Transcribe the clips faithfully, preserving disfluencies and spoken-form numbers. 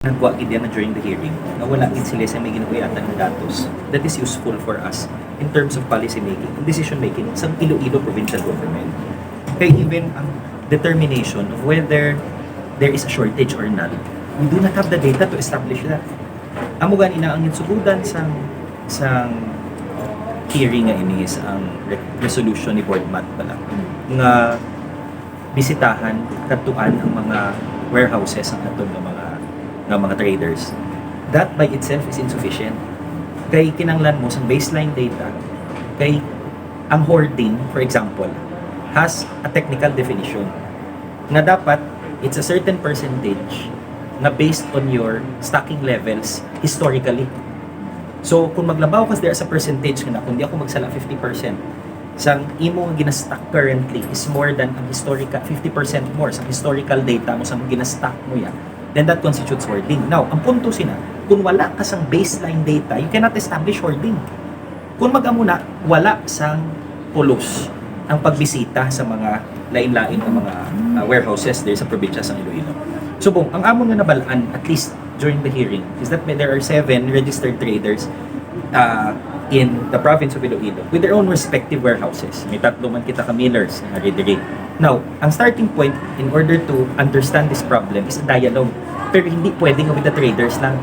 nagwa gid yan during the hearing, na wala gid sila sa may ginauyatan nga datos that is useful for us in terms of policy making and decision making sa Iloilo provincial government. Kay even ang determination of whether there is a shortage or not, we do not have the data to establish that. Amo gani na ang ginsugudan sang sang hearing nga ini, sa ang re-, resolution ni Board Mat pala, nga bisitahan, kadtuan ang mga warehouses ang aton nga mga, nga mga traders. That by itself is insufficient. Kay kinanglan mo sang baseline data, kay ang hoarding, for example, has a technical definition nga dapat it's a certain percentage nga based on your stocking levels historically. So, kung maglabaw ka there sa percentage nga na, kung di ako magsala, fifty percent sang imo nga ginastock currently is more than ang historical, fifty percent more sang historical data mo sang ginastock mo ya, then that constitutes hoarding. Now, ang punto sina, kung wala ka sang baseline data, you cannot establish hoarding. Kung mag-amo na, wala sang pulos ang pagbisita sa mga lain-lain nga mga, ah, warehouses diri sa probinsya sang Iloilo. Subong, ang amon nga nabal-an, at least during the hearing, is that may, there are seven registered traders, ah, in the province of Iloilo with their own respective warehouses. May tatlo man kita ka millers nga ari diri. Now, ang starting point in order to understand this problem is a dialogue. Pero hindi pwede nga with the traders lang.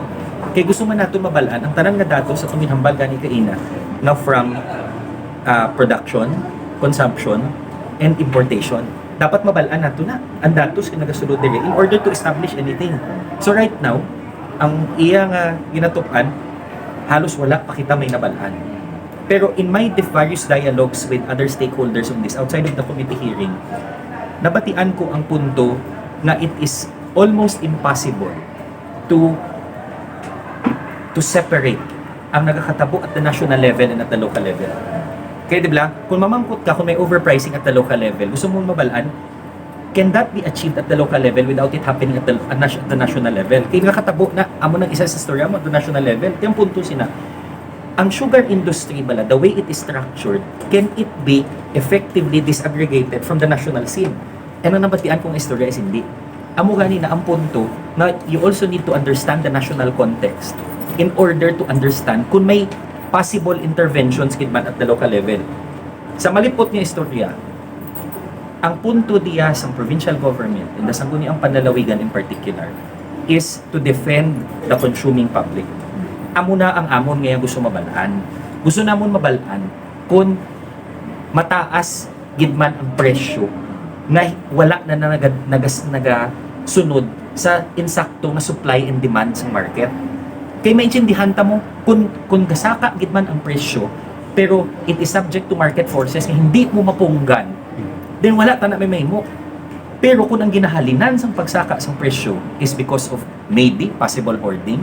Kay gusto man naton mabal-an ang tanan nga datos sa atong ginhambal gani kaina, nga from, ah, production, consumption, and importation. Dapat mabal-an nato na ang datos nga nagasulod diri in order to establish anything. So right now, ang iya nga ginatup-an, halos wala pa kita may nabal-an. Pero in my di-, various dialogues with other stakeholders on this outside of the committee hearing, nabatian ko ang punto nga it is almost impossible to to separate ang nagakatabo at the national level and at the local level. Kaya, di ba, kung mamangkot ka kung may overpricing at the local level, gusto mo mabal-an, can that be achieved at the local level without it happening at the, at nas-, at the national level? Kaya nakatabo na, amo nang isa sa istorya mo at the national level. Kaya ang punto sina, ang sugar industry bala, the way it is structured, can it be effectively disaggregated from the national scene? And ang nabatian kong istorya is hindi. Amo gani na ang punto na you also need to understand the national context in order to understand kung may possible interventions gid man at the local level. Sa malipot nga istorya, ang punto diya sang provincial government and the Sangguniang Panlalawigan in particular is to defend the consuming public. Amo na ang amon nga gusto mabal-an. Gusto namon mabal-an kung mataas gid man ang presyo nga wala na, na naga-, nagas-, nagasunod sa insakto nga supply and demand sa market. Kay maintindihan ta mo, kung, kung gasaka gid man ang presyo, pero it is subject to market forces nga hindi mo mapunggan, then wala ta na may mahimo. Pero kung ang ginahalinan sang pagsaka sang presyo is because of maybe possible hoarding,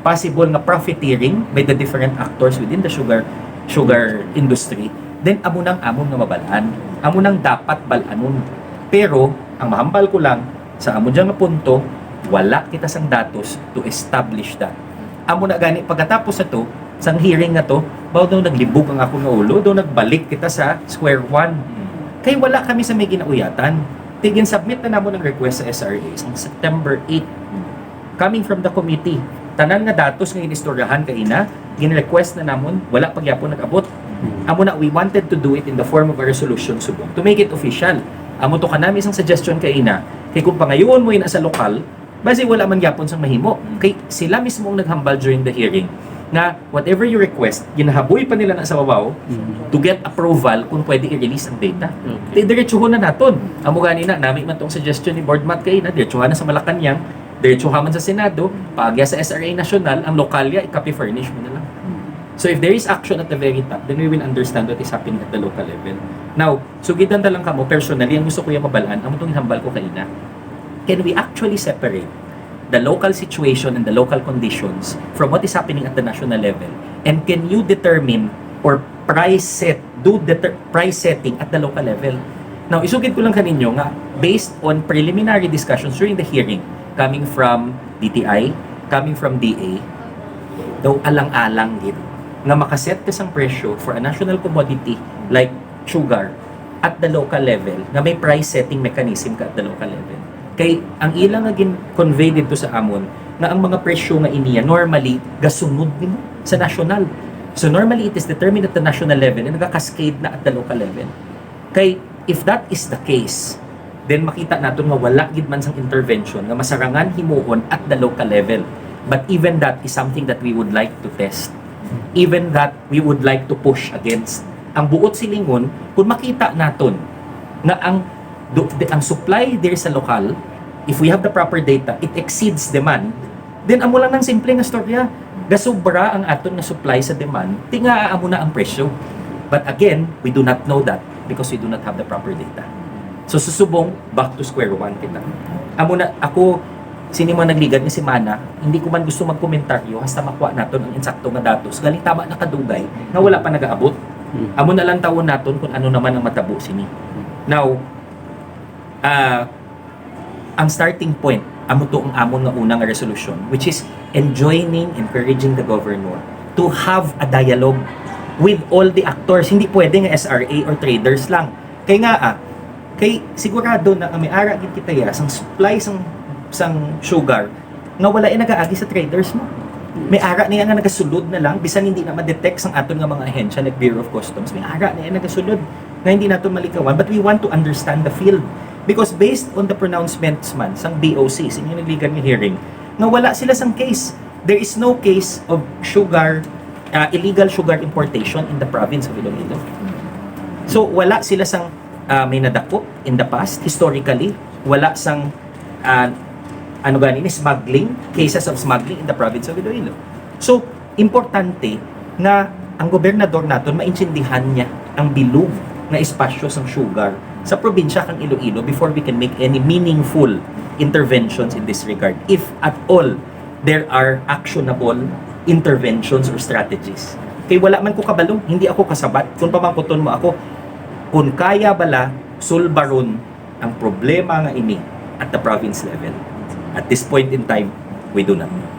possible nga profiteering by the different actors within the sugar sugar industry, then amo nang amon nga mabal-an. Amo nang dapat bal-anon. Pero ang mahambal ko lang, sa amo dyan nga punto, wala kita sang datos to establish that. Amo na gani, pagkatapos sa to, sang hearing nga to, baw daw naglibog ang ako nga ulo, daw nagbalik kita sa square one. Kay wala kami sa may ginauyatan. Tigin-submit na namon ang request sa S R A sang September eight. Coming from the committee, tanan nga datos nga ginistoryahan kaina, gin-request na namon, wala pa gyapon nag-abot. Amo na, we wanted to do it in the form of a resolution subong to make it official. Amo to kanami sang suggestion kaina, kay kung pangayoon mo ina sa lokal, basi wala man gyapon sang mahimo. Kay sila mismo ang naghambal during the hearing nga whatever you request, ginahaboy pa nila na sa babaw to get approval kung pwede i-release ang data. Di diretsuhon na naton. Amo gani na, nami man tong suggestion ni Board Mat kaina, diretsuhan na sa Malacañang, diretsuhan man sa Senado, paagya sa S R A National, ang lokalya, i-copy furnish mo na lang. So if there is action at the very top, then we will understand what is happening at the local level. Now, sugidan ta lang kamo, personally, ang gusto ko yung mabal-an, amo tong ginhambal ko kaina. Can we actually separate the local situation and the local conditions from what is happening at the national level? And can you determine or price set, do deter-, price setting at the local level? Now, isugid ko lang kaninyo nga based on preliminary discussions during the hearing, coming from D T I, coming from D A, daw alang-alang gid nga makaset ka sang presyo for a national commodity like sugar at the local level, nga may price setting mechanism ka at the local level. Kay ang ila nga gin-convey dito sa amon, nga ang mga presyo nga iniya normally gasunod nimo sa national. So normally it is determined at the national level and nagaka-cascade na at the local level. Kay if that is the case, then makita naton nga wala gid man sang intervention nga masarangan himuon at the local level. But even that is something that we would like to test. Even that we would like to push against. Ang buot silingon, kung makita naton nga ang do, de, ang supply there sa lokal, if we have the proper data, it exceeds demand, then amo lang nang simple nga storya. Gasubra ang aton nga supply sa demand, ti nga amo na ang presyo. But again, we do not know that because we do not have the proper data. So, susubong, back to square one kita. Amo na, ako, sini mga nagligad nga semana, hindi ko man gusto magkomentaryo hasta makuha naton ang insakto nga datos. Galing tama na kadugay nga wala pa nagaabot. Amo na lang tawon naton kung ano naman ang matabo sini. Now, ah, ang starting point, amo to ang amon nga una nga resolution, which is enjoining, encouraging the governor to have a dialogue with all the actors. Hindi pwede nga S R A or traders lang. Kay nga, ah, kay sigurado na nga may ara gid kita ya sang supply sang, sang sugar nga wala yung nagaagi sa traders mo. May ara niya nga nagasulod na lang, bisan hindi na ma-detect sang aton nga mga ahensya like Bureau of Customs. May ara niya nagasulod nga hindi nato malikawan, but we want to understand the field. Because based on the pronouncements man sang B O C, sa inyo nagligan nga hearing, nga wala sila sang case. There is no case of sugar, ah, illegal sugar importation in the province of Iloilo. So, wala sila sang, ah, may nadakop in the past, historically. Wala sang, ah, ano gani ni, smuggling, cases of smuggling in the province of Iloilo. So, importante nga ang gobernador naton maintindihan niya ang bilog nga espasyo sang sugar sa probinsya kang Iloilo before we can make any meaningful interventions in this regard, if at all there are actionable interventions or strategies. Kay wala man ko kabalo, hindi ako kasabat. Kung pamangkuton mo ako, kung kaya bala sulbaron ang problema nga ini at the province level. At this point in time, we do not know.